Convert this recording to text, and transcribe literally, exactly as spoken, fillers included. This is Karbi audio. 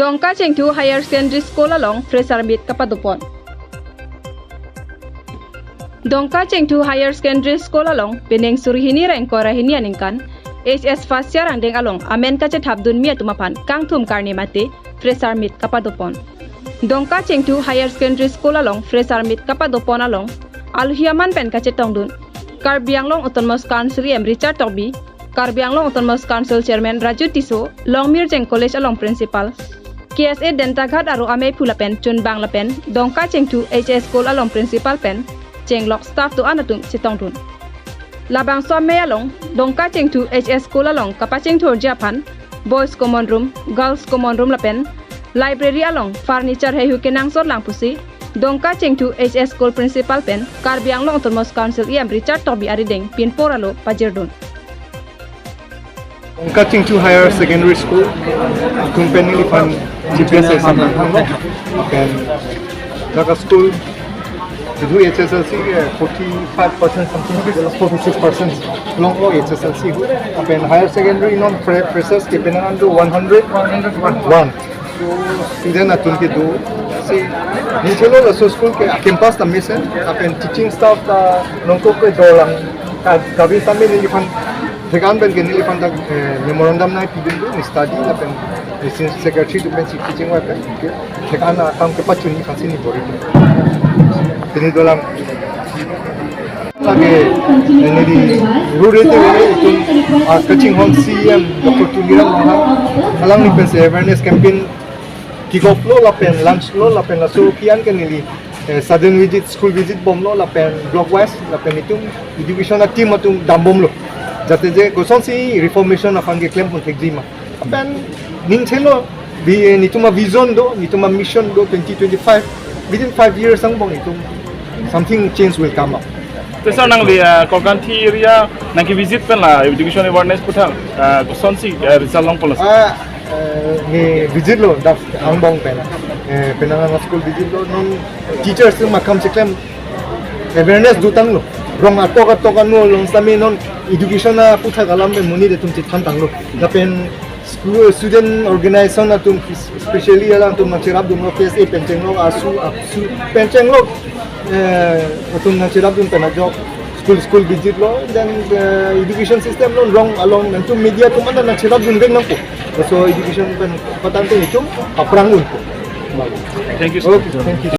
Dongka Chengthu Higher Secondary School along Fresher Meet kapadopon. Dongka Chengthu Higher Secondary School along penang suri hini ra ingkoi ra hini aningkan H S first year angdeng along amen kachethapdunmi atum aphan kangthum karni mate Fresher Meet kapadopon. Dongka Chengthu Higher Secondary School along Fresher Meet kapadopon along alohi aman pen kachetongdun Karbi Anglong Autonomous Council E M Richard Tokbi, Karbi Anglong Autonomous Council Chairman Raju Tisso, Longmirjeng College along Principal, K S A Dentaghat aro amei phu lapen chunbang lapen Dongka Chengthu H S School along Principal pen chenglok staff do-an atum chetongdun. Labangso amei along Dongka Chengthu H S School along kapachingthurji aphan Boys Common Room, Girls Common Room lapen library along furniture heihui kenangsot lang pusi Dongka Chengthu H S School Principal pen Karbi Anglong Autonomous Council E M Richard Tokbi arideng pinpor alo pajirdun. Dongka Chengthu Higher Secondary School atum pen neliphan G P S exam nangthanglo. Pen dak a-school itum H S L C, eh, forty-five percent something, forty-six percent longlo H S L C hu. Pen higher secondary non fre-, freshers ke penang an do one hundred one. So student atum kedo. Si ningchelo laso school ke campus ta mesen, pen teaching staff ta nongkok ke dolang ka, kabi sambil neliphan thekan pen ke neliphan dak, eh, memorandum nangpidun do, ne study lapen ne secretary atum pen si teaching wa pen ke thekan akam kepachunji aphansi ne bor-i. Pini dolang lake, eh, neli rule te itum, ah, kachinghon C E M Doctor Tuliram Ronghang alangliphan si awareness campaign kick off lo lapen launch lo lapen laso kian ke neli, eh, sudden visit, school visit bomlo lapen block wise lapen itum education a-team atum dambomlo. Jate je kosonsi reformation aphan keklem pon thekji ma. Lapen ningchelo bi, eh, netum a-vision do, netum a-mission do twenty twenty-five. Within five years angbong itum something change will come up. Te sir, nangli, ah, Korkanthi area nangkevisit pen la education awareness puthot, ah, kosonsi, ah, result longpo lo? Ah, eh, ne visit lo dak angbong pen. Eh, penang an school visit lo, non teachers atum akam keklem awareness dotanglo. Rong atok atok ano along sami non education aputhak alam pen monit atum chethan tanglo. Lapen school student organization atum, especially alangtum nangcherapdunlo, K S A pen chenglok, ASU, ABSU pen chenglok, eh, atum nangcherapdun pen ajok school school visit lo, then, eh, education system lo rong along nangtum media atum anta nangcherapdunvek nangpo. So education pen patang pen itum aphrang unpo. Thank you, sir. Okay, thank you.